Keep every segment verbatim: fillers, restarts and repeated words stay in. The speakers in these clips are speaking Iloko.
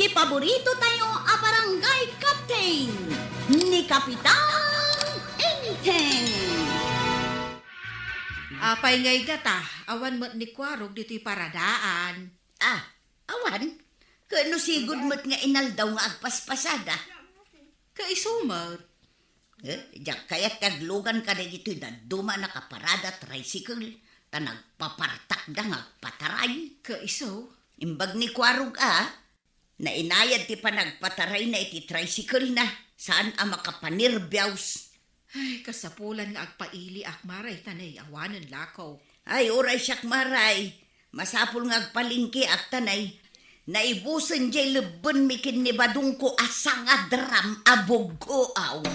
Ti paborito tayo a barangay captain, ni Kapitan Enteng. Apay ngay gata, awan met ni Kuarog ditoy paradaan. Ah, awan. Ket no sigud met nga inaldaw nga agpaspasada. Kaiso met. Eh, diak kayat ti aglugan kadagitoy dadduma a nakaparada tricycle, ta nagpapartakda nga agpataray. Kaiso? Imbag ni Kuarog a, nainayad ti panagpatarayna iti tricycle-na, saan a makapanirbiaus. Ay, kasapulan nga agpailiak, Maray, ta nay awanen lako. Ay, uray siak, Maray. Masapul nga agpalengkeak ta nay, naibusen jay lebbenmi ken ni badongko a sangadram a buggoaw.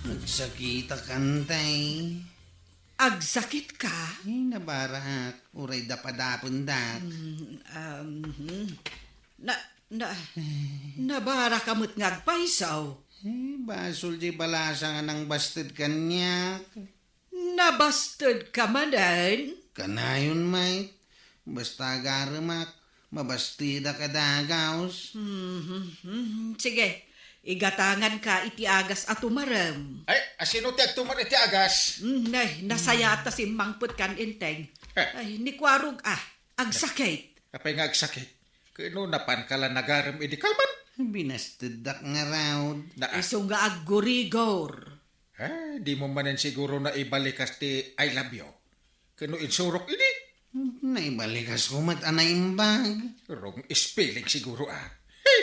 Nagsakitak, Antay. Agsakitka? Ay, nabaraak. Uray dapadapendak. Mm, um, hmm. Na, na, nabaraka met nga agpayso. Eh, basol jay balasa nga nangbasted kaniak. Nabastedka manen? Kanayon, Mike. Basta agaremak, mabastedak a dagus. Mhm, mhm. Sige, igatanganka iti agas a tumarem. Ay, asino ti agtumar iti agas? Mm, nay, nasayaat ta simmangpetkan, Enteng. Eh. Ay, ni Kuarog, ah, agsakit. Apay nga agsakit? Kano napanka la nagarem idi kalman? Binasteddak ngarud. Na, ah. Isu nga aggurigor. Ah, dimo manen siguro naibalikas ti I love you. Kano insurok idi? Naibalikas ko met a naimbag. Wrong spelling siguro, ah. Hey!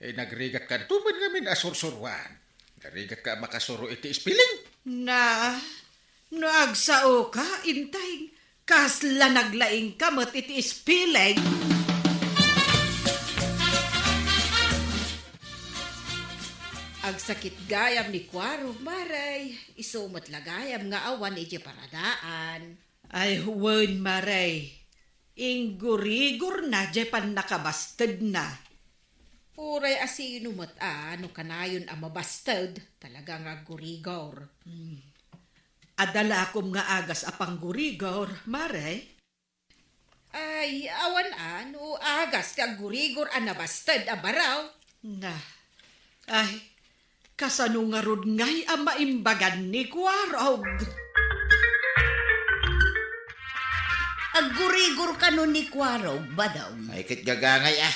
Eh, nagrigat ka tuman ngamin a sursuruan. Narigat ka makasuro iti spelling? Na, no agsaoka, Enteng, kasla naglaingka met iti spelling. Agsakit gayam ni Kuarog, Maray. Isu met la gayam nga awan idiay paradaan. Ay, wen, Maray. Inggurigorna jay pannakabastedna. Uray asino met a no kanayon a mabasted, talaga nga aggurigor. Hmm. Adda la akom nga agas a panggurigor, Maray? Ay, awan a, no agas ti aggurigor a nabasted a baro. Na, ay, kasano ngarud ngay a maimbagan ni Kuarog? Aggurigor kano ni Kuarog, Badong? Ay, ket gagangay, ah.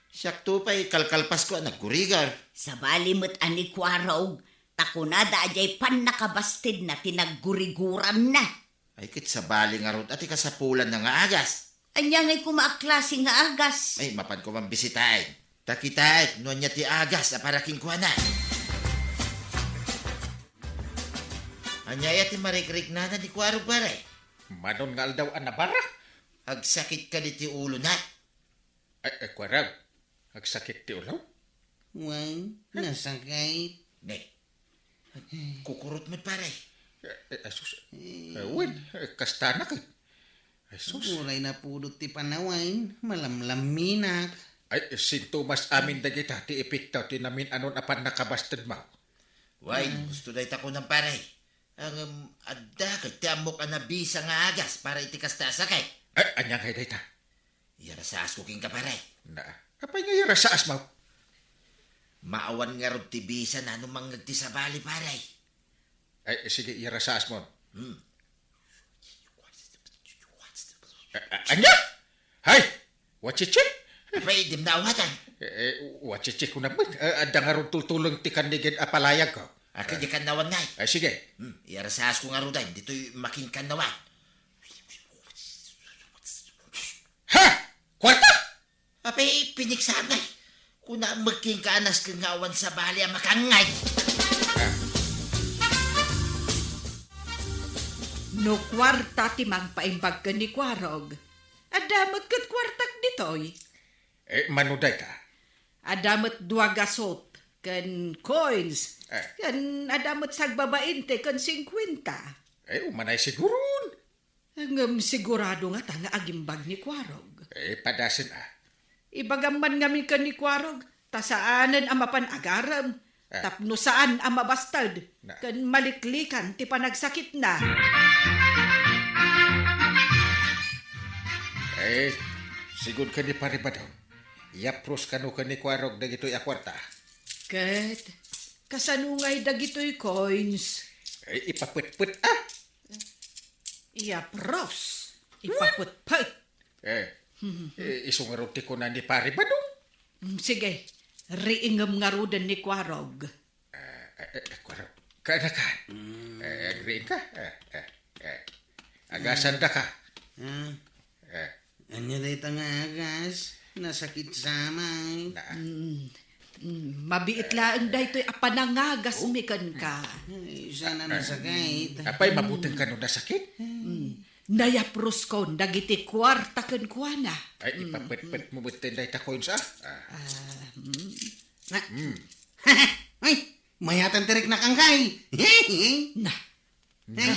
Siakto pay kalkalpasko a naggurigor. Sabali met a ni Kuarog, ta kunada a jay pannakabastedna ti nagguriguranna. Ay, ket sabali ngarud a ti kasapulanna nga agas. Ania ngay koma a klase nga agas? Ay, mapan koman bisitaen. Ta kitaek no ania ti agas a para kenkuana. Ania aya ti marikriknana ni Kuarog, pare? Manon nga aldaw a nabara? Agsakit kadi ti ulona? Ay, ay, Kuarog, agsakit ti ulo? Wen, nasakit. Ne, kukurot met, pare. Eh, eh, ay, sus. Eh. Eh, wen, eh, kastana ket. Ay, sus. Uray napudot ti panawen, malamlamminak. Ay, sintomas amin dagita ti epekto ti namin-anon a pannakabastedmo. Wen, gusto dayta kunam, pare. Ngem, adda ket ti ammok a nabisa nga agas para iti kasta a sakit. Ay, ania ngay dayta? Iyarasaas ko kenka, pare. Na, apay nga iyarasaas mo? Maawan ngarud ti bisa na no mangngeg ti sabali, pare. Ay, sige, iyarasaas mo. Hmm. A-, a-, ania? Hay! Wachichi? Apay, dim naawatan. Eh, eh, wachichi ko naman. Eh, adda ngarud tultulong ti kannigen a palayag ko. Aka di kan nawan ngay. Ay, sige. Hmm, iyarasaas ko ngarud ay, ditoy makin kan nawan. Ha? Kwarta? Apay, piniksaam ngay. Kuna, magking ka anas ken nga awan sabali a makangngay. No kwarta ti mangpaimbag ken ni Kuarog, adda met ket kwartak ditoy. Eh, mano dayta? Adda met dua gasot ken coins, eh, ken adda met sagbabainte ken singkuenta. Eh, umanay siguron. Ngem sigurado ngata nga agimbag ni Kuarog? Eh, padasen a. Ibagam man ngamin ken ni Kuarog, ta saanen a mapan agarem, ah, tapno saan a mabasted, na, ken maliklikan ti panagsakitna. Eh, sigud ken ni Pare Badong, iyapros kano ken ni Kuarog dagitoy a kuarta. Ket kasano ngay dagitoy coins? Eh, ipapetpet, ah. Iyapros, ipapetpet. Eh, eh, isu ngarud ti kuna ni Pare Badong. Mm, sige, riingem ngaruden ni Kuarog. Eh, eh, eh, Kuarog, kaanaka. Mm. Eh, agriing ka? Eh, eh, eh. Agasandaka. Ah. Eh. Ania dayta nga agas? Nasakit sa amay. Na. Mm, mm, mabiit laeng daytoy a panangagasmi kenka. Ay, sana nasakit. Apay, mabuting kano nasakit? Mm. Nayapruskon dagiti kuarta kenkuana. Ay, ipapetpet mo metten dayta coins, ah. Ah. Ah, mm. Na. Mm. Ay, mayatan ti riknak, angkay. Na. Na.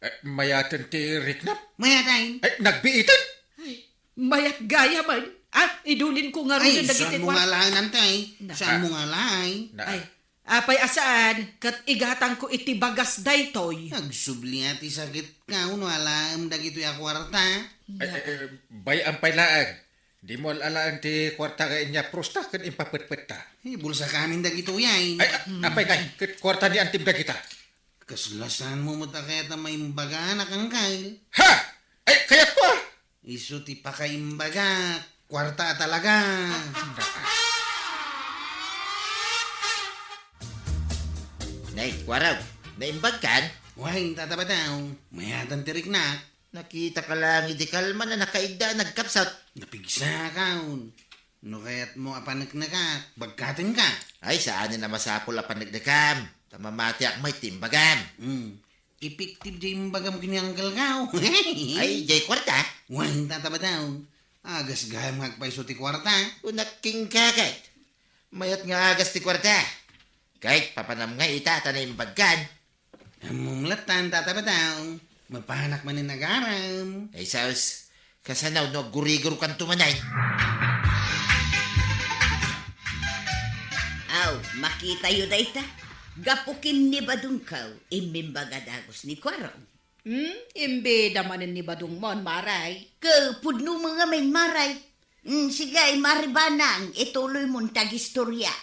Eh, mayaten ti riknam? Mayatan. Ay, nagbiiten? Ay, mayat gayamen. Ah, idulin ko ngaruden dagiti kuarta. Ay, saan mo nga laen, antay? Na. Saan mo nga laen? Na. Ay, apay a saan, ket igatangko iti bagas daytoy. Agsubli a ti sakit ka, no alaem dagitoy a kuarta. Ay, ay, ay, bay-am pay laeng. Dimo al-alaen ti kuarta nga inyaprusta ken impapetpetta. Eh, bulsakamin dagitoy ay. Ay, a-, apay ngay, ket kuarta ni antim dagita. Kasla saan mo met a kayat a maimbaganak, angkay? Ha! Ay, kayatko, ah! Isu ti pakaimbaga, kuarta a talaga. Nay, Kuarog, naimbagkan? Wen, Tata Badong, mayatan ti riknak. Nakitaka laeng idi kalman a nakaigda a nagkapsut. Napigsakon. No kayatmo a paneknekak, bagkatenka. Ay, saanen a masapul a paneknekam. Ta mamatiak met ti imbagam. Hmm. Effective diay imbagam ken ni Uncle Kao. Ay, diay kuarta? Wen, Tata Badong. Agas gayam nga agpayso ti kuarta. Kunak kenka ket. Mayat nga agas ti kuarta. Ket papanam ngay ita ta naimbagkan. Ammom lattan, Tata Badong. Mapanak manen agarem. Ay, sus. Kasano no aggurigurkanto manen? Aw, makitayo dayta. Gapu ken ni Badong Kao, immimbag a dagus ni Kuarog. Hmm? Imbida manen ni Badong mon, Maray. Ket pudno met ngamin, Maray. Hmm, sige, Mari Banang, ituloy mon ti agistorya.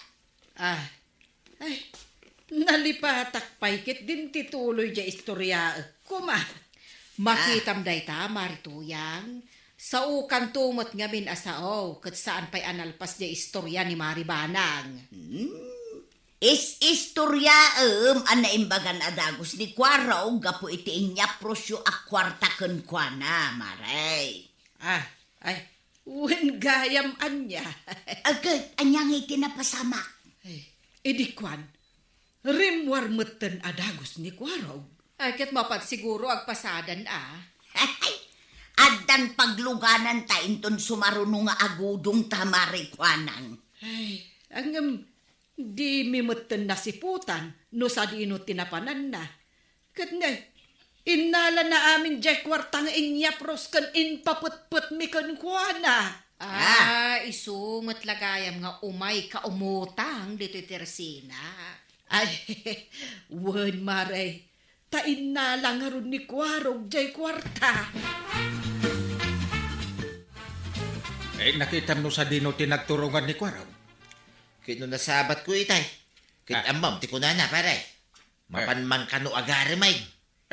Ah, ay, nalipatak pay ketdin ti tuloy diay istoryaek koma. Makitam dayta, Mari Tuyang. Saokanto met ngamin a sao, ket saan pay a nalpas diay istorya ni Mari Banang. Hmm? Is-istoryaem a naimbagan a dagus ni Kuarog gapu iti inyaprosyo a kuarta kenkuana, Mare. Ah, ay, wen gayam ania. Agek, ania ngay ti napasamak? Ay, idi kuan, rimmuar metten a dagus ni Kuarog. Ay, ket mapan siguro agpasadan a. Addan paglugananta inton sumaruno nga agudongta, Mare Kuanang. Ay, ngem, dimi metten nasiputan no sadino ti napananna. Ket ne, innalana amin diay kuarta nga inyapros ken impapetpetmi kenkuana. Ah, isu met la gayam nga umayka umutang ditoy Teresina. Ay, wen, Mare, ta innala ngarud ni Kuarog diay kuarta. Eh, nakitam no sadino ti nagturongan ni Kuarog? Ket no nasabatko itay, ket ammom ti kunana, pare. Mapan man kano agarem ay.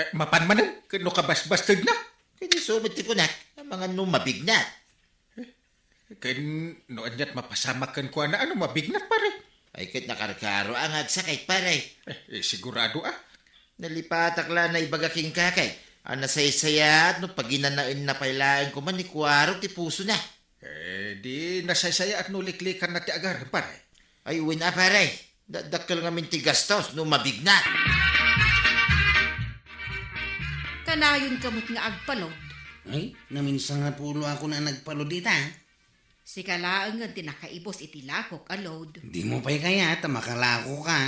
Eh, mapan manen, ket no kabasbastedna? Ket isu met ti kunak, amangan no mabignat. Ken no aniat mapasamak kenkuana a no mabignat, pare? Ay, ket nakarkaro a nga agsakit, pare. Eh, eh, sigurado a. Nalipatak la naibaga kenka ket a nasaysayaat no paginanaenna pay laeng koma ni Kuarog ti pusona. Eh, di nasaysayaat no liklikanna ti agarem, pare. Ay, wen a, pare. Dakdakkel ngamin ti gastos no mabignat. Kanayonka met nga agpalod. Ay, naminsan nga pulo a kuna a nagpalod ita. Sika laengen ti nakaibus iti lakok a load. Dimo pay kayat a makalakoka?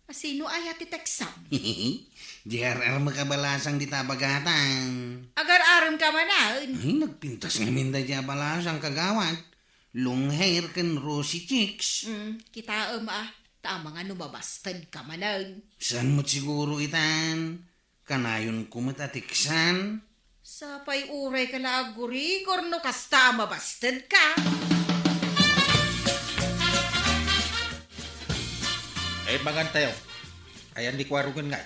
A sino aya ti teksam? Diay ar-armek a balasang dita bagatan. Agar-aremka manen? Ay, nagpintas ngamin daydiay a balasang, kagawad. Long hair ken rosy cheeks. Mm, kitaem a, ta amangan no mabastedka manen. Saan met siguro itan? Kanayonko met a teksan. Sapay uray ka la aggurigor no kasta a mabastedka. Ay, mangantayo. Ayan ni Kuarogen ngay.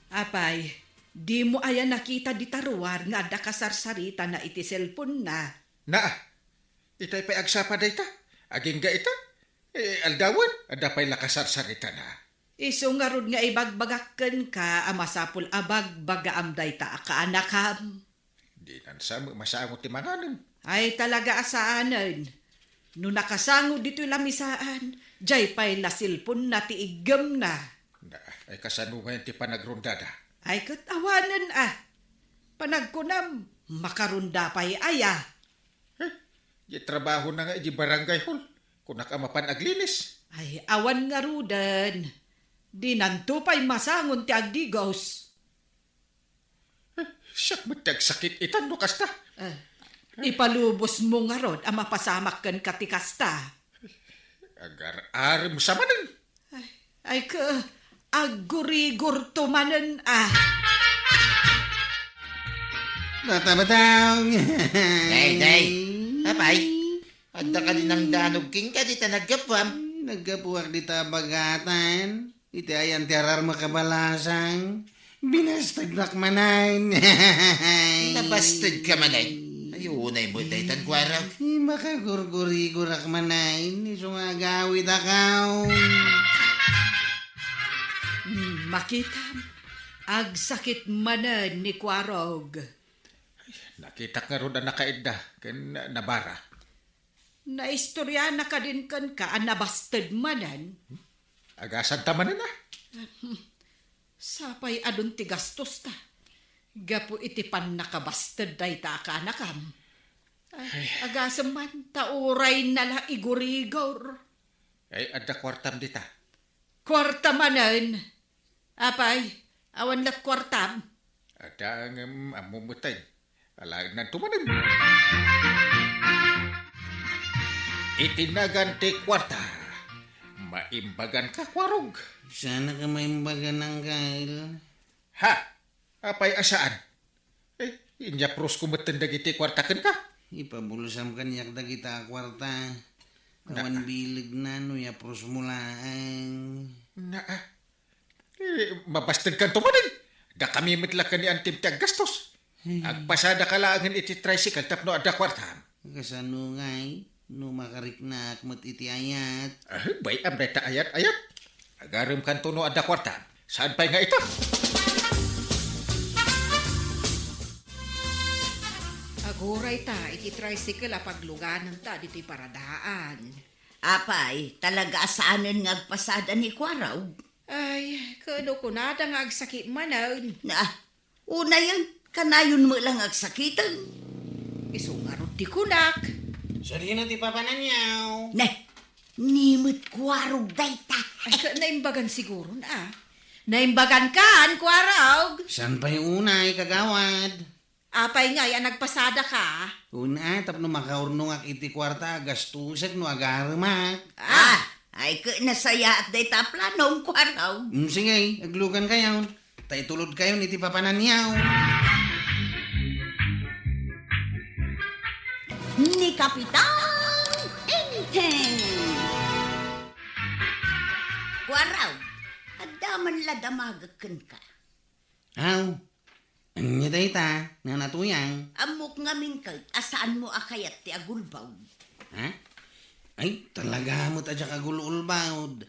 Apay, dimo aya nakita dita ruar nga adda kasarsaritana iti cellphone-na? Naa, itay pay agsapa dayta. Agingga ita. Eh, aldawen, adda pay la kasarsaritana. Isu ngarud nga ibagbagak kenka a masapul a bagbagaam dayta a kaanakam. Dinan sa met masango ti manganem. Ay, talaga a saanen. No nakasango ditoy lamisaan, jay pay la cellphone-na ti iggemna. Na, ay, kasano ngayon ti panagrondada? Ay, ket awanen a. Panagkunam, makaronda pay aya. Eh, di trabahona nga iti barangay hall. Kunak a mapan aglinis. Ay, awan ngaruden. Dinanto pay masangon ti agdigos. Eh, siak met ti agsakit itan no kasta. Eh, ipalubosmo ngarud a mapasamak kenka ti kasta. Agar-arem sa manen. Ay, ay, ka, aggurigorto manen, ah. Bata-batang. Day, day. Apay, adda ka dinangdanog kenka dita naggapuam? Ay, naggapuak dita bagatan. Iti ayan ti ararma kabalasang. Binastednak manen. Nabasted ka manen? Ay, unay mo daytan, Kuarog. Ay, makagurgurigorak manen. Isu nga agawid akaw. Hmm, makitam. Agsakit manen ni Kuarog. Nakitak ngarud a nakaidda ken nabara. Naistoriana kadin kenka a nabasted manen? Agasanta manen a? Sapay adun ti gastosta. Gapu iti pannakabasted dayta a kaanakam. Ay, ay. Agasem man, ta uray na la igurigor. Ay, adda kuartam dita. Kuarta manen. Apay, awan lat kuartam? Adda ngem ammo metten. Alaennan tumanem. Iti nagan ti kuarta, maimbagan ka, Kuarog. Saan ka maimbagan, Angkel? Ha? Apay a saan? Eh, inyaprusko metten dagiti kuarta kenka? Ipabulsam kaniak dagita a kuarta. Awan bilegna no yaprusmo laeng. Naa. Eh, mabastedkanto manen. Dakami met la ken ni Antim ti aggastos. Hmm. Agpasadaka laengen iti tricycle tapno adda kuartam. Kasano ngay no makariknaak met iti ayat? Ah, bay-am dayta ayat-ayat. Agaremkanto no adda kuartam. Saan pay nga ita? Aguray ta iti tricycle a paglugananta ditoy paradaan. Apay, talaga a saanen nga agpasada ni Kuarog? Ay, kano kunada nga agsakit manen? Na, unayen, kanayon met la nga agsakiten. Isu ngarud ti kunak. Sadino ti papananyaw? Ne, ni met Kuarog dayta. Ay, ka, naimbagan siguron, ah. Naimbagan kan, Kuarog? Saan pay unay, kagawad? Apay ngay a nagpasadaka? Una, tapno makaurnongak iti kuarta a gastosek no agaremak. Ah, ay ket nasayaat dayta a planom, Kuarog. Mm, sige, aglugankayon. Ta itulodkayon iti papananyaw. Ni Kapitan Enteng. Kuarog, adda man la damagek kenka. Aw, ania dayta, Nana Tuyang? Ammok ngamin ket a saanmo a kayat ti agulbawd. Ha? Ay, talaga met a diak agul-ulbawd.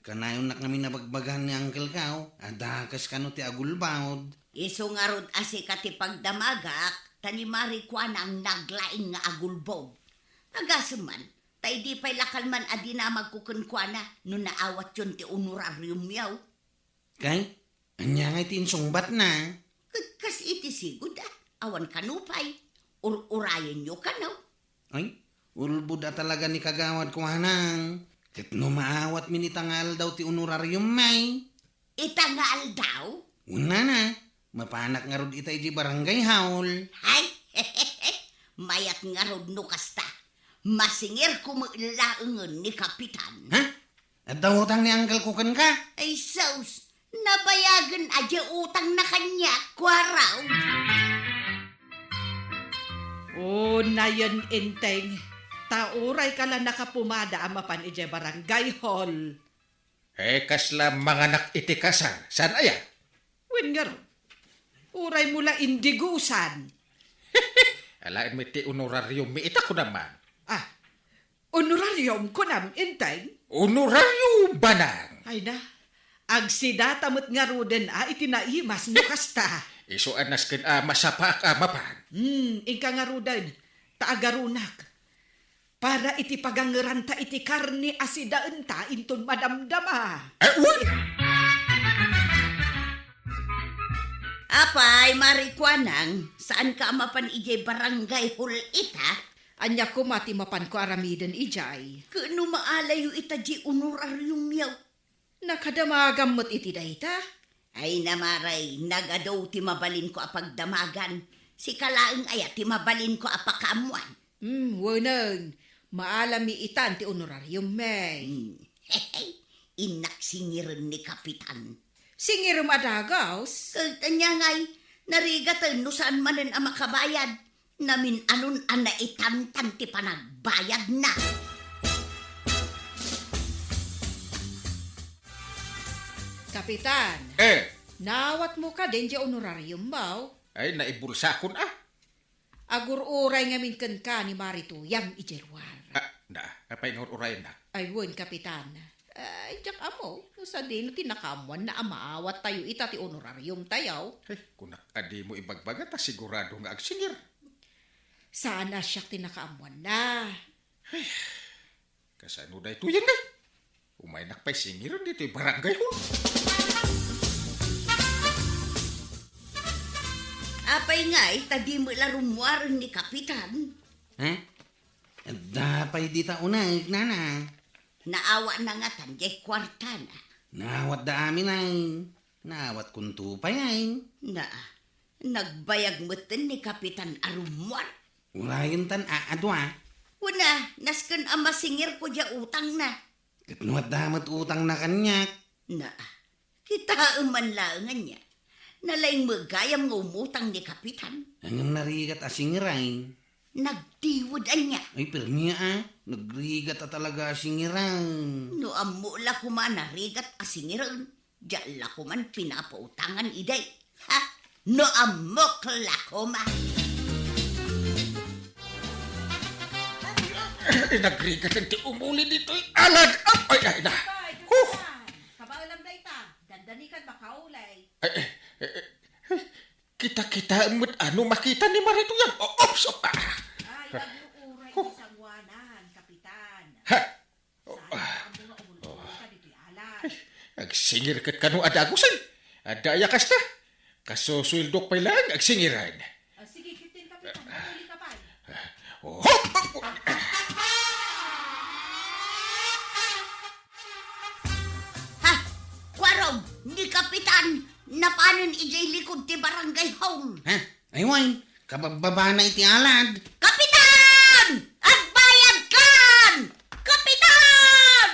Kanayonnak ngamin a bagbagaan ni Uncle Kao a dakes kano ti agulbawd. Isu ngarud a sika ti pagdamagak, ta ni Mari kuana nga naglaing nga agulbawd. Agasem man, ta idi pay la kalman a dinamagko kenkuana no naawatyon ti honorariumyo. Kay, ania ngay ti insungbatna? Ket kas iti sigud, ah, awan kano pay. Ur-urayenyo kano. Ay, ulbod a talaga ni Kagawad kuanang. Ket no maawatmin ita nga aldaw ti honorariummay? Ita nga aldaw? Unana, mapanak ngarud ita iti barangay hall. Ay, mayat ngarud no kasta. Masingirko met laengen ni Kapitan. Ha? Adda utang ni Uncle Ko kenka? Ay sus, nabayagen a diay utangna kaniak, Kuarog. Unayen, Enteng, ta uray ka la nakapumada a mapan idiay barangay hall. Eh, kasla manganak iti kasar? Saan aya? Wen ngarud, uray mo la indigusan. Alaen met ti honorarium mi ita, kunam man. Ah, honorarium, kunam, Enteng? Honorarium, Banang! Ay na, agsidata met ngaruden a iti naimas no kasta. Isu a nasken a masapaak a mapan. Hmm, inka ngaruden, ta agarunak. Para iti pagangeranta iti karne a sidaenta inton madamdama. Eh, wen! Apay, Mari Kuanang, saanka a mapan idiay barangay hall ita? Ania koma ti mapanko aramiden idiay? Ket no maalayo ita diay honorariumyo? Nakadamagam met iti dayta. Ay, Mari, nagadu ti mabalinko a pagdamagan. Sika laeng aya ti mabalinko a pakaammuan? Hmm, wenen. Maalammi itan ti honorariummi. Hmm. Innak singiren ni Kapitan. Singirem a dagus? Ket ania ngay, narigaten no saan manen a makabayad. Namin-anon a naitantan ti panagbayadna. Kapitan, Eh, naawatmo kadin diay honorariummo? Ay, naibulsakon, ah. Agur-uray ngamin kenka ni Mari Tuyang idiay luar. Ah, na, apay nga ur-urayennak? Ay, wen, Kapitan. Ay, diak ammo, no sadino ti nakaammuanna a maawattayo ita ti honorariumtayo. Ay, kunak a dimo ibagbaga ta sigurado nga agsingir. Saan a siak ti nakaammuanna. Ay, kasano daytoyen, eh? Umaynak pay singiren ditoy barangay hall. Apay ngay, ta dimo la rummuaren ni Kapitan? Ha? Adda pay dita uneg, nana. Naawana ngatan diay kuartana. Naawatda amin ay. Naawatkonto pay ay. Na, nagbayag metten ni Kapitan a rummuar. Urayen tan a, a dua. Kuna, nasken a masingirko diay utangna. Ket no adda met utangna kaniak? Na, kitaem man laeng ania. Nalaing met gayam nga umutang ni Kapitan. Ngem narigat a singiren. Nagtiwed ania? Ay, permi a. Nagrigat a talaga a singiren. No ammo la koma narigat a singiren, diak la koman pinapautangan idi. Ha? No ammok la koma. Ay, nagrigat ti umuli ditoy alad. Ay, ay, na. Ay, Huh! Kapitan, kabaelam dayta. Dandani kan makaulay. Ay, eh, eh, eh, kita-kita met ano makita ni Mari Tuyang. Oh, oops, op, ah. Ay, agur-uray Huh. Ti sanguanan, Kapitan. Ha? Oh, Saan ah. Ammo nga umulong ka ditoy alad? Ay, agsingir ket kano a dagusen. Adda aya kasta? Kasusueldok pay laeng agsingiran. Ah, sige, Kapitan, Kapitan. Umuli ka pay. Oh, hop, hop. Ha? Kuarog, ni Kapitan, napanen idiay likod ti barangay hall. Ha? Ay, wen, kababbabana iti alad. Kapitan! Agbayadkan! Kapitan!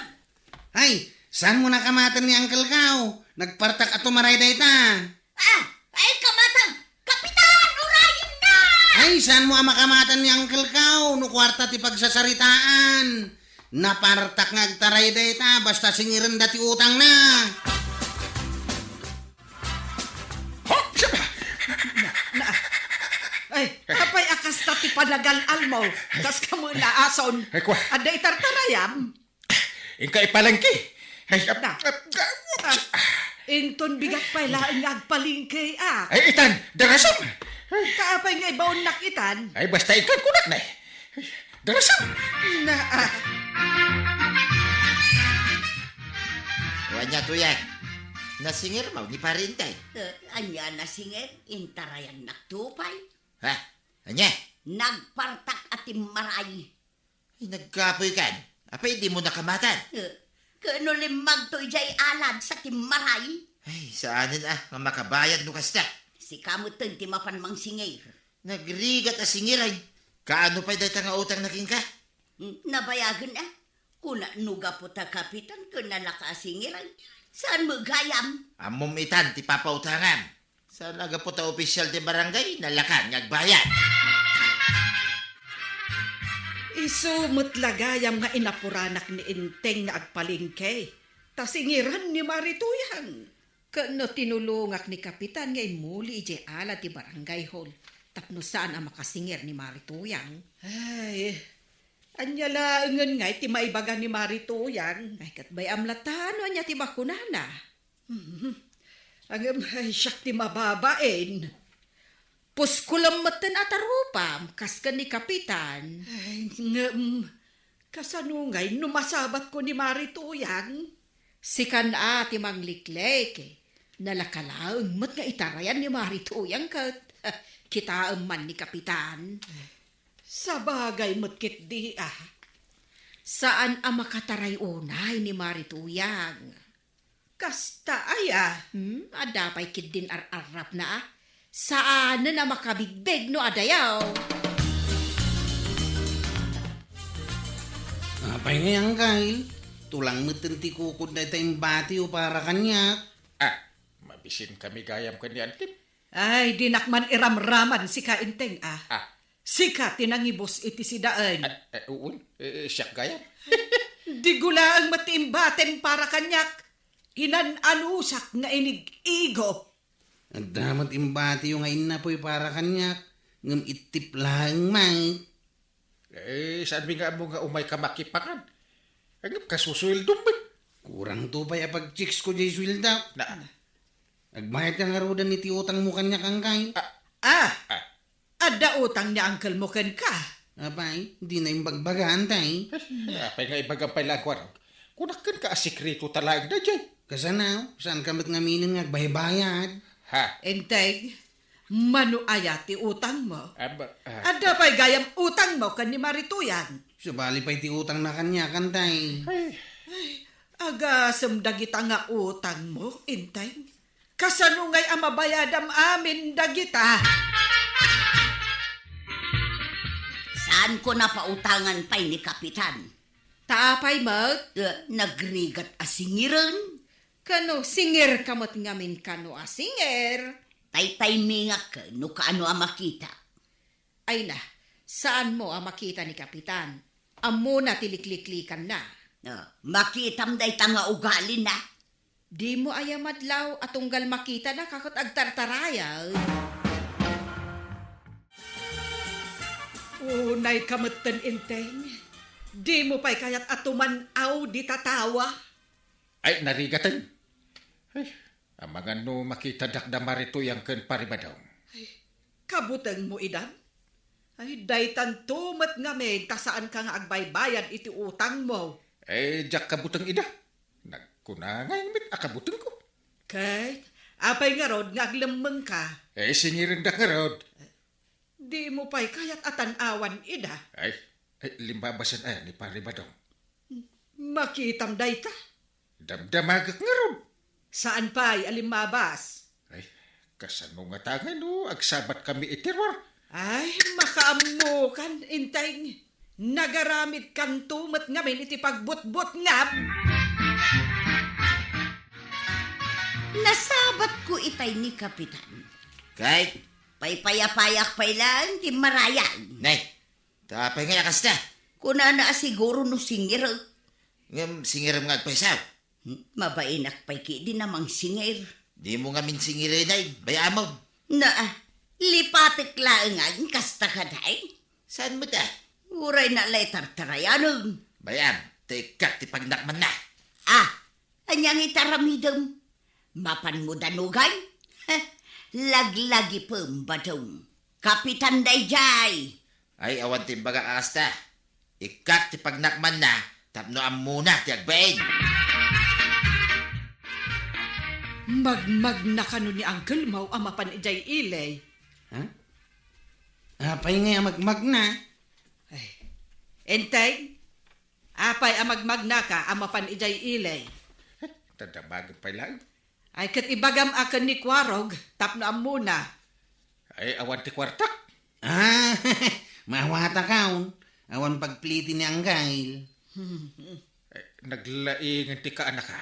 Ay, saan mo nakamaten ni Uncle Kao? Nagpartak a tumaray dayta. Ah, ay, kamatan! Kapitan, urayenna! Ay, saan mo a makamaten ni Uncle Kao? No kuarta ti pagsasaritaan. Napartak nga agtaray dayta, basta singiren da ti utangna. Hop! Siya! Na, na, ay, apay a kasta ti panagal-almo? Kas kamo naason. Ay, kwa. Adda itartarayam? Inka ipalengke. Ay, ap-, Na. ap-, ap-, Ah, inton bigat pay laeng nga agpalengke, ah. Ay, itan, darasam. Ay. Kaapay nga ibaonnak itan? Ay, basta ikan kunak na eh. Darasam. Na, ah. O, ania, Tuyang? Nasingir mo ni Pari Enteng? Eh, ania nasingir? Intarayannak to pay. Ha? Ania? Nagpartak a timmaray. Ay, nagkapoy kan. Apay, di mo nakamatan? Eh, kano limmagto idiay alad sa timmaray? Ay, saanen a, nga makabayad no kasta. Sika metten ti mapan mangsingir. Nagrigat a singiren. Kaano pay dayta nga utang na kenka? Hmm, nabayagen a. Kuna no gapu ta kapitan ken nalaka a singiren. Saan met gayam? Ammom itan ti papautangam. Saan a gapu ta opisyal ti barangay, nalakan nga agbayad. Isu met la gayam nga inapuranak ni Enteng nga agpalengke, ta singiran ni Mari Tuyang. Ket no tinulongak ni Kapitan nga immuli idiay ala ti barangay hall tapno saan a makasingir ni Mari Tuyang. Ay, ania laengen ngay ti maibaga ni Mari Tuyang? Ay, ket bay-am latta no ania ti makunana. Mhm. Ngem, ay, siak ti mababain. Puskolem metten a tarupam, kas ken ni Kapitan. Ay, ngem, kasano ngay no masabatko ni Mari Tuyang? Sikan a ti mangliklik. Nalaka laeng met nga itarayan ni Mari Tuyang ket kitaem man ni Kapitan. Sabagay met ketdi, a. Saan a makataray unay ni Mari Tuyang. Kasta aya? Hmm, adda pay ketdin ar-arrapna, a. Saanen a makabigbig no adayo. Apay ngay, Angkel? Tulang metten ti kukud dayta imbatiyo para kaniak. Ah, mabisin kami gayam ken ni Antim. Ay, dinak man iramraman sika, Enteng, a. Ah. Sika ti nangibus iti sidaen. Ah, eh, uun. Eh, eh, siak gayam. Di gulaeng met ti imbatem para kaniak. Inan-anusak nga inig-igop. Adda met imbatiyo nga innapoy para kaniak, ngem ittip laeng met. Eh, saanmi nga ammo nga umayka makipangan? Ngem kasusueldom met. Kurangto pay a pagchicks ko diay sueldak. Na. Agbayadka ngaruden iti utangmo kaniak, Angkel. Ah. Ah. Ah. Adda utang ni uncle mo kenka. Apay, dina imbagbaga, Antay. Eh, apay nga ibagam pay laeng, Warog? Kunak kenka a sekreto ta laeng daydiay. Kasano? Saanka met ngaminen nga agbaybayad? Ha? Enteng, mano aya ti utang mo? Ah, ba, ah. Adda pay gayam utang mo ken ni Mari Tuyang. Sabali pay ti utangna kaniak, Antay. Ay. Ay, agasem dagita nga utang mo, Enteng. Kasano ngay a mabayadam amin dagita? Saanko napautangan pay ni Kapitan. Ta apay met? Eh, nagrigat a singiren? Kano, singirka met ngamin kano a singir? Taytaymingak no kaano a makita. Ay na, saanmo a makita ni Kapitan. Ammona ti likliklikanna. Ah, makitam dayta nga ugalina. Dimo aya madlaw a tunggal makitana ket agtartarayaw. Unayka metten, Enteng. Dimo pay kayat a tuman-aw dita tawa? Ay, narigaten. Ay, amangan no makitadak da Mari Tuyang ken Pari Badong. Ay, kabutengmo idan? Ay, daytanto met ngamin ta saanka nga agbaybayad iti utangmo. Eh, diak kabuteng ida. Nagkuna ngay met a kabutengko. Ket, apay ngarud nga aglemmengka? Eh, singirendak ngarud. Dimo pay kayat a tan-awan ida? Ay, ay, limbabasen aya ni Pari Badong. Makitam dayta? Damdamagek ngarud. Saan pay a limmabas? Ay, kasano ngata ngay no agsabat kami iti ruar? Ay, makaammokan, Enteng. Nagaramidkanto met ngamin iti pagbutbutngam. Nasabatko itay ni Kapitan. Kay? Paypayapayak pay laeng ti marayan. Nay, ta apay ngay a kasta? Kunana a siguro no singirek. Ngem singirem nga agpaysaw? Hmm, mabainak pay ketdi a mangsingir. Dimo ngamin singirenay, bay-amem. Na, lipatek laengan kasta kadi? Saan met a? Uray na lay tartarayanen. Bay-am, ta ikkak ti pagnakmanna. Ah, ania nga itaramidem? Mapanmo danugan? Heh, laglagipem, Badong. Kapitan daydiay. Ay, awan ti imbagak a kasta. Ikkak ti pagnakmanna tapno ammona ti agbain. Magmagna kano ni Uncle Mau a mapan idiay ili? Ha? Apay ngay a magmagna? Ay, Enteng, apay a magmagnaka a mapan idiay ili? Tadamagen pay laeng. Ay, ket ibagam a ken ni Kuarog tapno ammona. Ay, awan ti kuartak. Ah, mawatakon. Awan pagpliti ni Anggail. Eh, naglaingen ti kaanaka.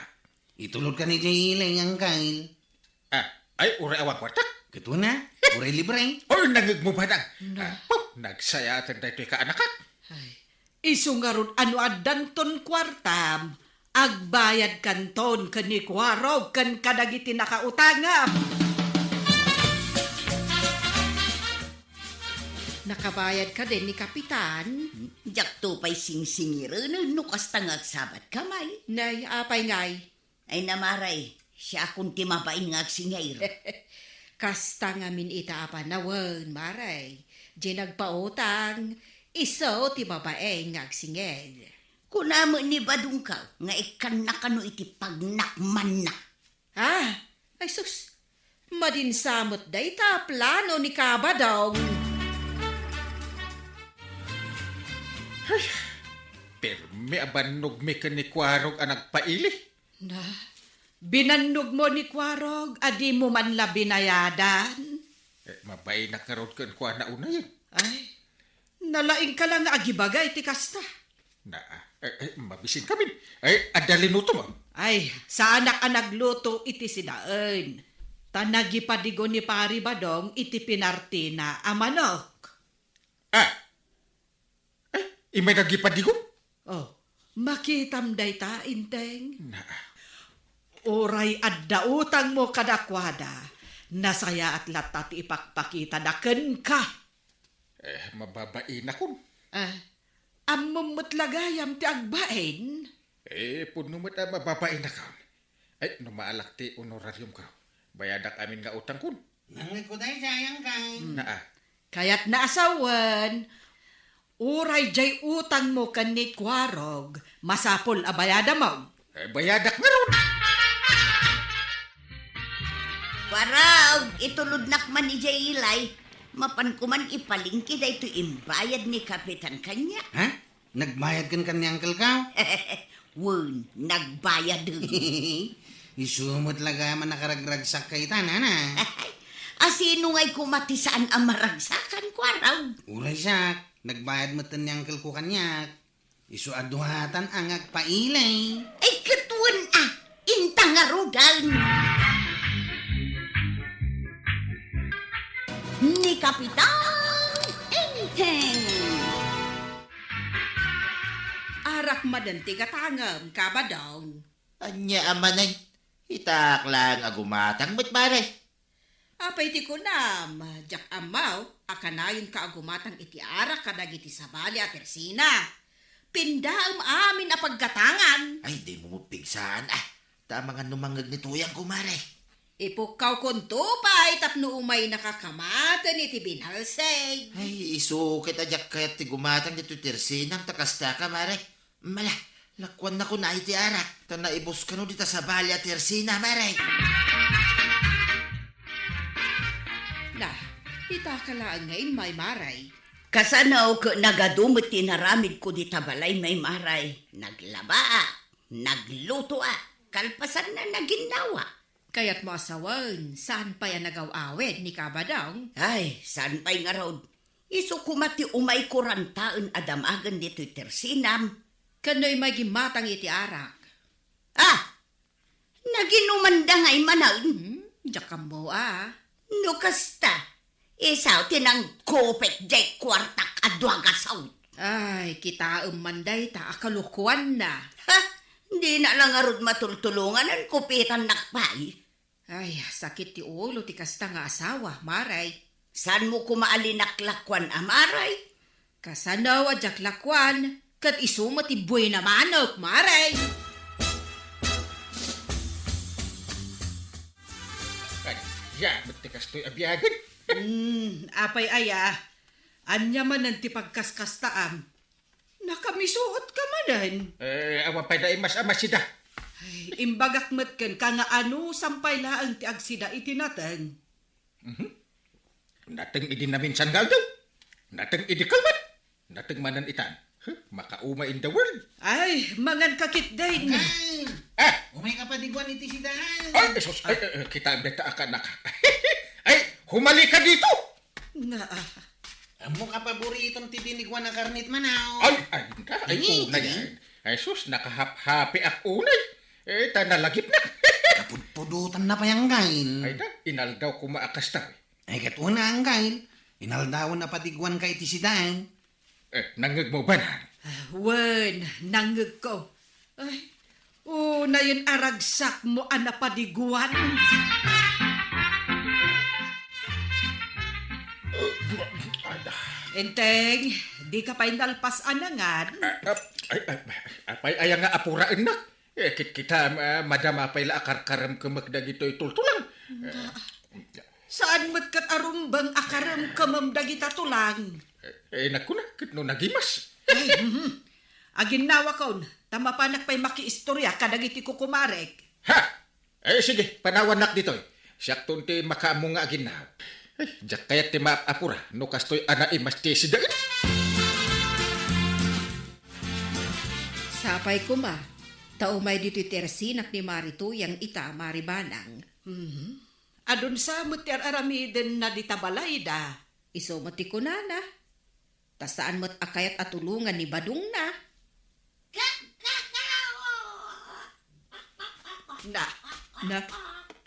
Itulod ka ni Jay Ilay, Anggail. Ah, ay, uray awan kuartak. Ket una, uray libre. Oy, nangegmo, Manang. Na. Ah, puh, nagsayaten daytoy kaanakak. Ay, Isu ngarud a no addanton kuartam, agbayadkanton ken ni Kuarog ken kadagiti nakautangam. Nakabayad ka din ni Kapitan? Diakto pay singsingirenen no kasta nga agsabatka, may. Nay, apay ngay? Ay na, Maray, siakon ti mabain nga agsingir. Kasta ngamin ita a panawen, Maray. Di nagpautang, isu ti mabain nga agsingir. Kuna met ni Badongkaw nga ikkanna kano iti pagnakmanna. Ah, ay sus, madinsa met dayta a plano ni Kabadong. Ay, permi a bannogmi ken ni Kuarog a nagpaili. Na, binannogmo ni Kuarog a dimo man la binayadan? Eh, mabainak ngarud kenkuana unayen. Ay, nalaingka la nga agibaga iti kasta. Na, eh, eh, mabisinkamin. Ay, adda linutom, am? Ay, saanak a nagluto iti sidaen. Ta nagipadigo ni Pari Badong iti pinartina a manok. Ah, eh, imay nagipadigo? Oh, makitam dayta, Inteng. Na. Uray adda utangmo kadakuada, nasayaat latta ti ipakpakitada kenka. Eh, mababainakon. Ah, ammom met la gayam ti agbain? Eh, pudno met a mababainakon. Ay, no maalak ti honorariumko, bayadak amin nga utangkon. Nangngegko daydiay, Angkal. Hmm. Naa. Kayatna a sawen, uray diay utangmo ken ni Kuarog, masapul a bayadamon. Eh, bayadak ngarud. Kuarog, itulodnak man idiay ilay. Mapanko man ipalingki daytoy imbayad ni Kapitan kaniak. Ha? Nagbayad kenka ni Uncle Kao? Wen, nagbayad. Isu met la gayam a nakaragragsakka ita, nana. A sino ngay koma ti saan a maragsakan, Kuarog? Uray siak, nagbayad metten ni Uncle Kao kaniak. Isu a duatan a nga agpaili. Ay, ket wen a, inta ngaruden. Ni Kapitan Enteng. Arak manen ti gatangem, Kabadong. Ania a manen? Itaak laeng a gumatang met, Mare. Apay ti kunam, diak ammo a kanayonka a gumatang iti arak kadagiti sabali a tersina. Pindaem amin a paggatangan. Ay, dimo met pigsaan, ah. Ta amangan no mangngeg ni Tuyang, kumare. Ipukkawkonto pay tapno umaynaka kamaten iti binalsig. Ay, isu ket a diak kayat ti gumatang ditoy tersinam ta kastaka, mare. Mala, lakuannakon iti arak, ta naibus kano dita sabali a tersina, mare. Na, itaka laeng nga immay, mare. Kasano ket nagadu met ti inaramidko dita balay, may mare. Naglabaak, naglutoak, kalpasanna, naginnawa. Kayatmo a sawen, saan pay a nagaw-awid ni Kabadong? Ay, saan pay ngarud? Isu koma ti umayko rantaen a damagen ditoy tersinam. Ken no immay gimmatang iti arak? Ah! Naginumanda ngay manen? Hmm, diak ammo a. No kasta, isu ti nangkupit diay kuartak a dua gasut. Ay, kitaem man dayta a kalokoanna. Ha? Dina la ngarud matultulongan, kupitannak pay. Ay, sakit ti ulo ti kasta nga asawa, mare. Saanmo koma a linaklakuan a, mare? Kasano a diak lakuan, ket isu met ti buena manok, mare. Ania met ti kastoy a biagen? Hmm, apay aya? Ania manen ti pagkaskastaam? Nakamisuotka manen. Eh, awan pay naimas-amasida. Ay, imbagak met kenka nga anusam pay laeng ti agsida iti nateng. Mhm. Nateng idi naminsan nga aldaw. Nateng idi kalman. Nateng manen itan. Huh, makauma in the world. Ay, manganka ketdin. Angkal! Ah! Umayka padiguan iti sidaan. Ay, Jesus! Ay, eh, eh, kitaem dayta a kanak. Ay, humalika dito! Nga, ah. Ammok a paboritom ti biniguan a karne, manaw. Ay, ay, ay, Ay, unay, ay. Ay, sus, nakahaphapiak unay. Eh, ta nalagipnak. Kapudpudotanna pay, Angkal. Ay, da, inaldaw koma a kasta. Ay, ket una, Angkal. Inaldawen a padiguanka iti sidaan. Eh, nangngegmo, bana? Ah, Wen, nangngegko. Ay, unayen a ragsakmo a napadiguan. Enteng, dika pay nalpas a nangan? Ah, ah, ay, ay, apay aya nga apuraennak? Eh, kit-, kita, ah, madama pay la a karkaremkemek dagitoy tultulang. Nga, saan met ket a rumbeng a karemkemem dagita tulang? Eh, eh, nagkuna, ket no nagimas? Ay, mhm. Aginnawakon, ta mapanak pay makiistorya kadagiti kukumarek. Ha! Eh, sige, panawannak ditoy. Siakton ti makaammo nga aginnaw. Eh, diak kayat ti maap-apura no kastoy a naimas ti sidaen. Sapay koma, ta umay ditoy ti ersinak ni Mari Tuyang ita, Mari Banang. Mhm. Adun sa met ti ar-aramidenna dita balayda. Isu met ti kunana. Ta saan met a kayat a tulongan ni badongna. Na, na,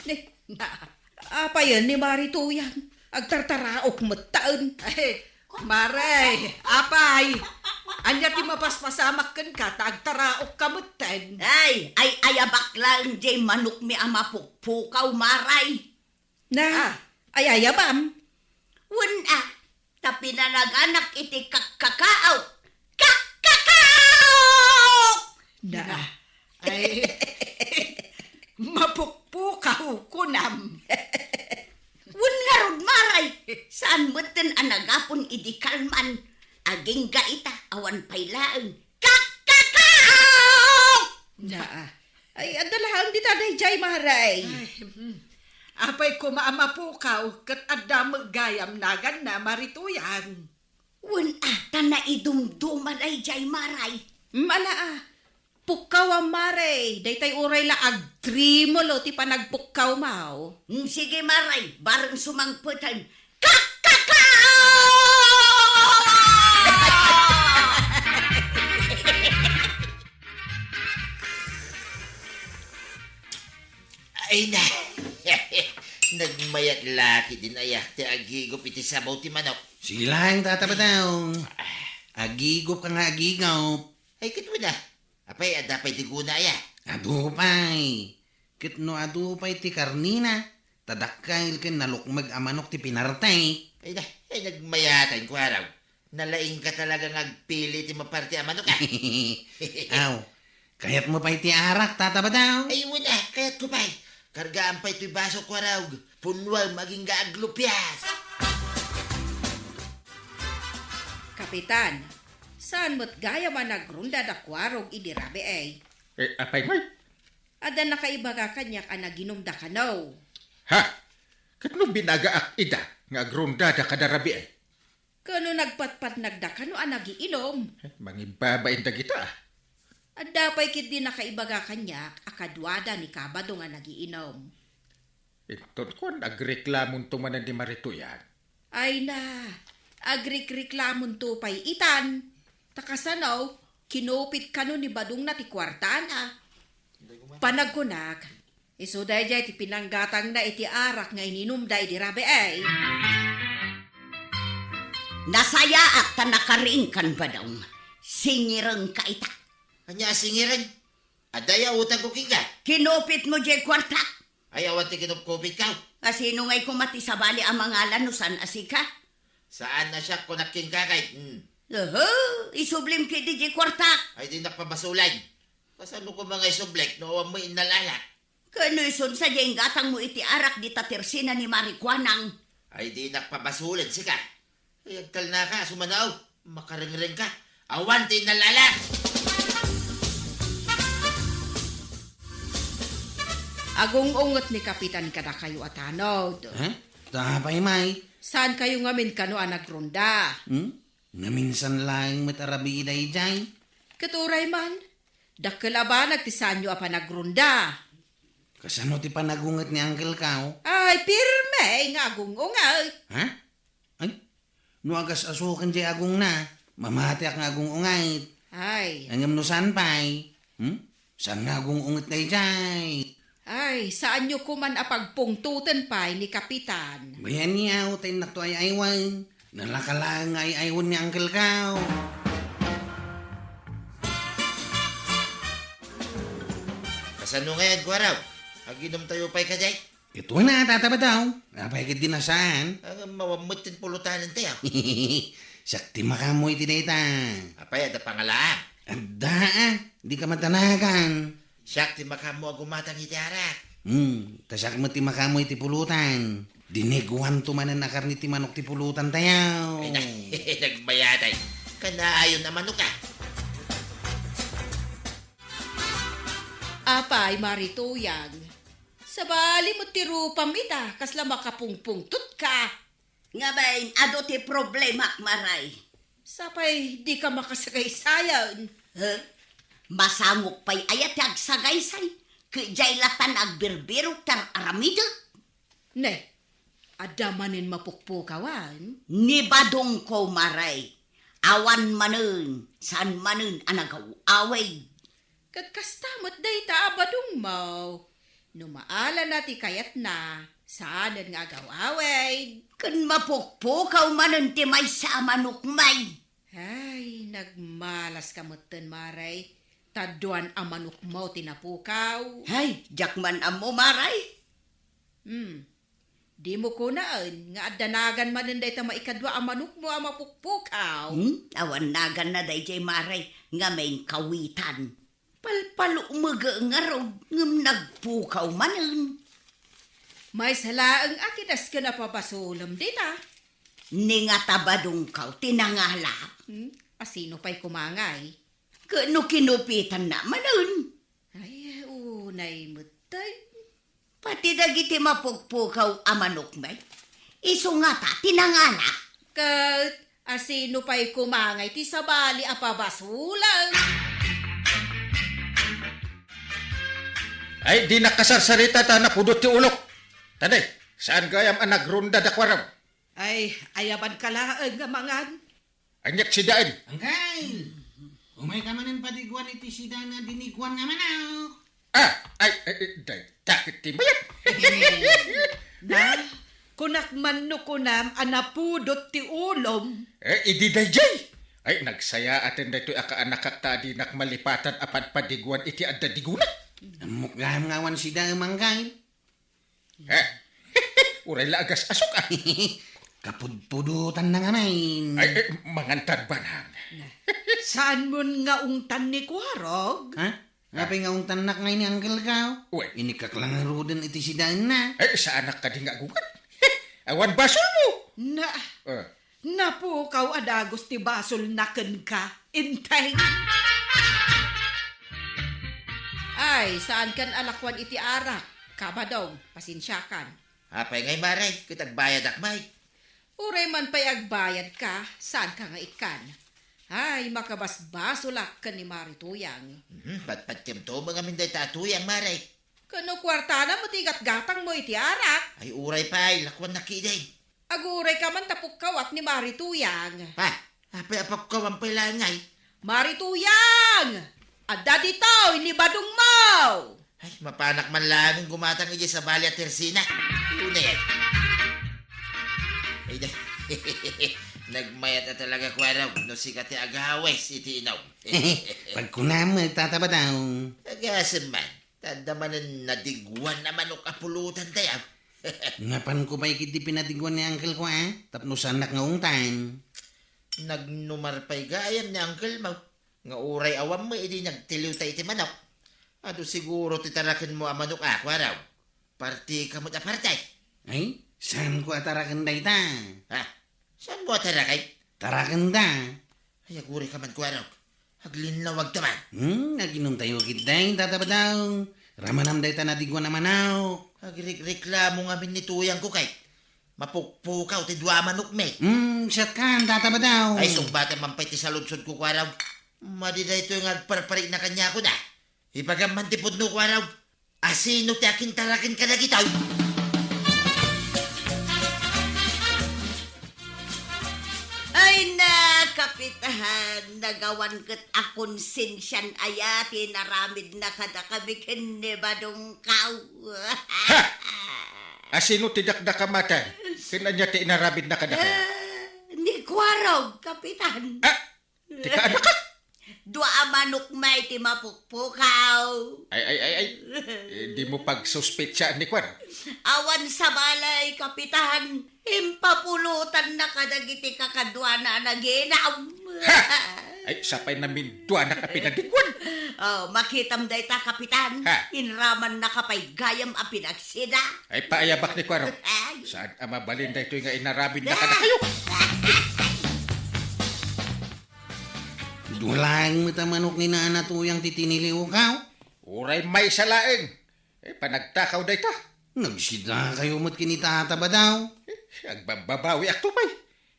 ni, na, apayen ni Mari Tuyang? Agtartaraok metten. Ay, Mare, apay? Ania ti mapaspasamak kenka ta agtaraokka metten? Ay, ay, ayabak laeng jay manokmi a mapukpukaw, Maray. Na, ah, ay-ayabam? Wen a, ta pinanaganak iti kakkakaok. Kakkakaok! Na. Na. Ay, mapukpukaw, kunam. Wen ngarud, Maray, saan metten a nagapon idi kalman. Agingga ita, awan pay laeng. Kakkakaok! Na. Ay, adda laeng dita dayjay, Maray. Ay, hmm. Apay koma a mapukaw, ket adda met gayam naganna, Mari Tuyang. Wen a, ta naidumduma dayjay, Maray. Mala a, pukkawam, Maray. Daytay uray la agtrimulo ti panagpukkawmaw. Hmm, sige, Maray, bareng sumangpeten. Kakkakaok! Ay na. Nagmayat la ketdin aya ti agigup iti sabaw ti manok. Sige laeng, Tata Badong. Agigup ka nga agigup. Ay, ket wen a. Apay, adda pay ti guna aya? Adu pay. Ket no adu pay ti karnina, ta dakkel ken nalukmeg a manok ti pinarte. Ay na, ay nagmayatan ko araw. Nalaingka talaga nga agpili ti maparte a manok, a. Aw, kayatmo pay ti arak, Tata Badong? Ay, wen a, kayatko pay. Kargaam pay toy baso, kuarog. Punnuam, agingga aglupias. Kapitan, saan met gayam a nagrunda da kuarog idi rabii? Eh, apay ngay? Adda nakaibaga kaniak a naginumda kano. Ha? Ket no binagaak ida nga agrundada kada rabii? Kano nagpatpatnagda kano a nagiinum? Eh, mangibbabain dagita, a. Adda pay ketdi nakaibaga kaniak a kaduada ni Kabadong a nagiinum. Inton kuan, agreklamonto manen ni Mari Tuyang. Ay na, agrikreklamonto pay itan. Ta kasano, kinupit kano ni Badongna ti kuartana. Panagkunak, isu dayjay ti pinanggatangna iti arak nga ininumda idi rabii. Nasayaat ta nakariingkan, Badong. Singirengka ita. Ania a singireng? Adda aya utangko kenka? Kinupitmo jay kuartak. Ay, awan ti kinupkupitko. A, sino ngay koma ti sabali a mangalan no saan a sika? Saan a siak, kunak kenka kay, hmm. Aha, isublim ketdi jay kuartak. Ay, dinak pabasolen. Kasano koma nga isublek no awan met innal-alak? Kano isun sadiay inggatangmo iti arak dita tersina ni Mari Kuanang? Ay, dinak pabasolen sika. Ay, agtalnaka, sumanaw. Makarengrengka. Awan ti innal-alak. Agung-unget ni Kapitan kadakayo a tanod. Ha? Ta apay, May? Saankayo ngamin kano a nagrunda? Hmm? Naminsan laeng met a rabii dayjay. Ket uray man, dakkel a banag ti saanyo a panagrunda. Kasano ti panagunget ni Uncle Kao? Ay, pirme nga agung-unget. Ha? Ay, no agas-asuken jay agungna, mamatiak nga agung-unget. Ay. Ngem no saan pay? Hmm? Saan nga agung-unget dayjay? Ay, saanyo koman a pagpungtoten pay ni Kapitan. Bay-an, ta innakto ay-aywen. Nalaka laeng nga ay-aywen ni Uncle Kao. Sano ngayen, Kuarog? Aginomtayo pay kadi? Ket wen a, Tata Badaw. Apay ket di nasaan? Ang mawammot ti pulutanentayo. Siak ti makaammo iti dayta. Apay, adda pangalaam? Adda a, dika madanagan. Siak ti makaammo a gumatang iti arak. Hmm, ta siak met ti makaammo iti pulutan. Diniguanto manen a karne ti manok ti pulutantayo. Ay, na-, nagbayatay. Kanaayon a manok a. Apay, Mari Tuyang. Sabali met ti rupam ita, kasla makapungpungtotka. Ngamin, adu ti problemak, Maray. Sapay, dika makasagaysayan. He? Masangok pay aya ti agsagaysay? Ket diay latan agbirbirok ti ar-aramidek? Ne, adda manen mapukpukawan? Ni badongko, Maray. Awan manen, saan manen a nagaw-awid. Ket kasta met dayta a badongmo. No maalana ti kayatna, saanen nga agaw-awid. Ken mapukpukaw manen ti maysa a manokmi. Ay, nagmalaska metten, Maray. Ta duan a manokmo ti napukaw. Ay, diak man ammo, Maray. Hmm. Dimo kunaen nga adda nagan manen dayta maikadua a manokmo a mapukpukaw? Hmm? Awan naganna daydiay, Maray, ngamin kawitan. Palpalukmege ngarud ngem nagpukaw manen. Maysa laeng a kinasken a pabasolem dita. Ni ngata badongkaw ti nangala. Hmm? Asino pay kumangay? Ket no kinupitanna manen? Ay, unay metten. Pati dagiti mapukpukaw a manok met, isu ngata ti nangala. Ket asino pay kumangay ti sabali a pabasolem? Ay, di nakasarsarita ta napudot ti ulok. Taday, saan gayam a nagrunda da Kuarog? Ay, ayabanka laeng nga mangan. Aniak sidaen? Angkel! Umayka manen padiguan iti sidaen a diniguan nga manok. Ah, ay, ay, ay, dayta ket ti mayat. Na, kunak man no kunam a napudot ti ulom. Eh, idi daydiay. Ay, nagsayaaten daytoy a kaanakak ta dinak malipatan a padpadiguan iti adda diguna. Ammok gayam nga awan sidaem, Angkel. Eh, uray la agas-asok, ah. Kapudpudotanna ngamin. Ay, eh, mangantan banang. Na, saan mon nga ungtan ni Kuarog? Ha? Apay nga ungtannak ngay ni Angkel ka? Uy. Inikak la ngaruden iti sidaenna. Ay, saanak kadi nga agungan? Awan basolmo. Na, Ah. Napukaw a dagus ti basolna kenka, Enteng. Ay, saankan a lakuan iti arak, Kabadong, pasensiakan. Apay ngay, Maray, ket agbayadak met. Uray man pay agbayadka, saanka nga ikkan. Ay, makabasbasolak ken ni Mari Tuyang. Mhm, patpatkemto met ngamin dayta a Tuyang, Maray. Ken no kuartana met ti gatgatangmo iti arak. Ay, uray pay, lakuannak ketdin. Agurayka man ta pukkawak ni Mari Tuyang. Ha? Apay a pukkawam pay laeng ngay? Mari Tuyang! Adda ditoy ni badongmo! Ay, mapanak man laeng gumatang idiay sabali a tersina. Unay. Ay, da-, nagmayat a talaga, Kuarog, no sika ti agawis iti inom. Pagkunam, Tata Badaw. Agasem man. Ta adda manen nadiguan a manok a pulutantayo. Napanko pay ketdi pinadiguan ni Uncle ko, a, tapno saannak nga ungtan. Nagnumar pay gayam ni Uncle mo, nga uray awan met idi nagtiliwta iti manok. Adu siguro ti tarakenmo a manok a, Kuarog. Partika met a parte. Ay, saanko a taraken dayta. Ha? Saanmo a taraken? Tarakenta. Ay, agurayka man, Kuarog. Aglinnawagta man. Hmm, aginomtayo ketdin, Tata Badaw. Ramanam dayta nadiguan a manok. Agrikreklamo ngamin ni Tuyangko kay mapukpukaw ti dua a manokmi. Hmm, siatkan, Tata Badaw. Ay, sungbatem man pay ti saludsodko, Kuarog. Madi daytoy nga agparparikna kaniakon a. Ibagam man ti pudno, Kuarog. Asino ti akintaraken kadagitoy? Ay na, Kapitan, nagawan ket a konsensian aya ti inaramidna kadakami ken ni Badongkaw. Ha! Asino ti dakdakam a ken ania ti inaramidna kadakayo? Ah, ni Kuarog, Kapitan. Ah, ti kaanakak? Dua a Manok may ti mapukpukaw. Ay, ay, ay, ay. Eh, di mo pagsuspetsaan ni Kuan. Awan sabali, Kapitan. Impapulotannaka dagiti kakaduana a naginam. Ha! Ay, sapay naminduanak a pinadikuan. Oh, makitam dayta, Kapitan. Ha? Inramannaka pay gayam a pinagsida. Ay, paayabak ni Kuan. Ay. Saan a mabalin daytoy nga inaramin na kadakayo? Dua laeng met a manok ni Nana Tuyang ti tiniliwkaw. Uray maysa laeng. Eh, panagtakaw dayta. Nagsidakayo met ken ni Tata Badaw. Eh, agbababawiakto pay.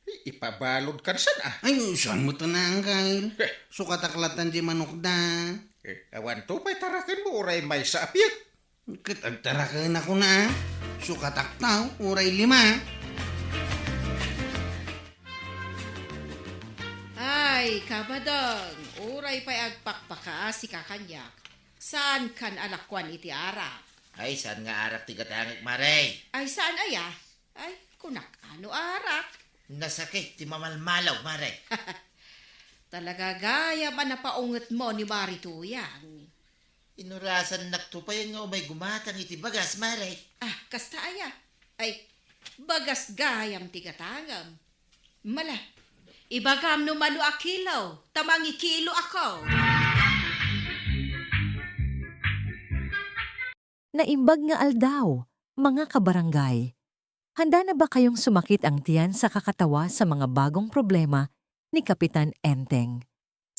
Eh, ipabalodkan san, ah. Ay, saan met a naangkal? Eh. Sukatak latan ti manokda. Eh, awanto pay tarakenmo uray maysa a piek. Ket agtarakenakon a, sukatakto uray lima. Ay, Kabadong, uray pay agpakpakaasika kaniak. Saankan a lakuan iti arak? Ay, saan nga arak ti gatangek, Mare? Ay, saan aya? Ay, kunak, ano arak? Nasakit ti mamalmalaw, Mare. Talaga gayam a napaungetmo ni Mari Tuyang. Inurasannakto pay nga umay gumatang iti bagas, Mare. Ah, kasta aya? Ay, bagas gayam ti gatangam. Mala, ibagam no mano a kilo, ta mangikilo ako. Naimbag nga aldaw, mga kabarangay. Handa na ba kayong sumakit ang tiyan sa kakatawa sa mga bagong problema ni Kapitan Enteng?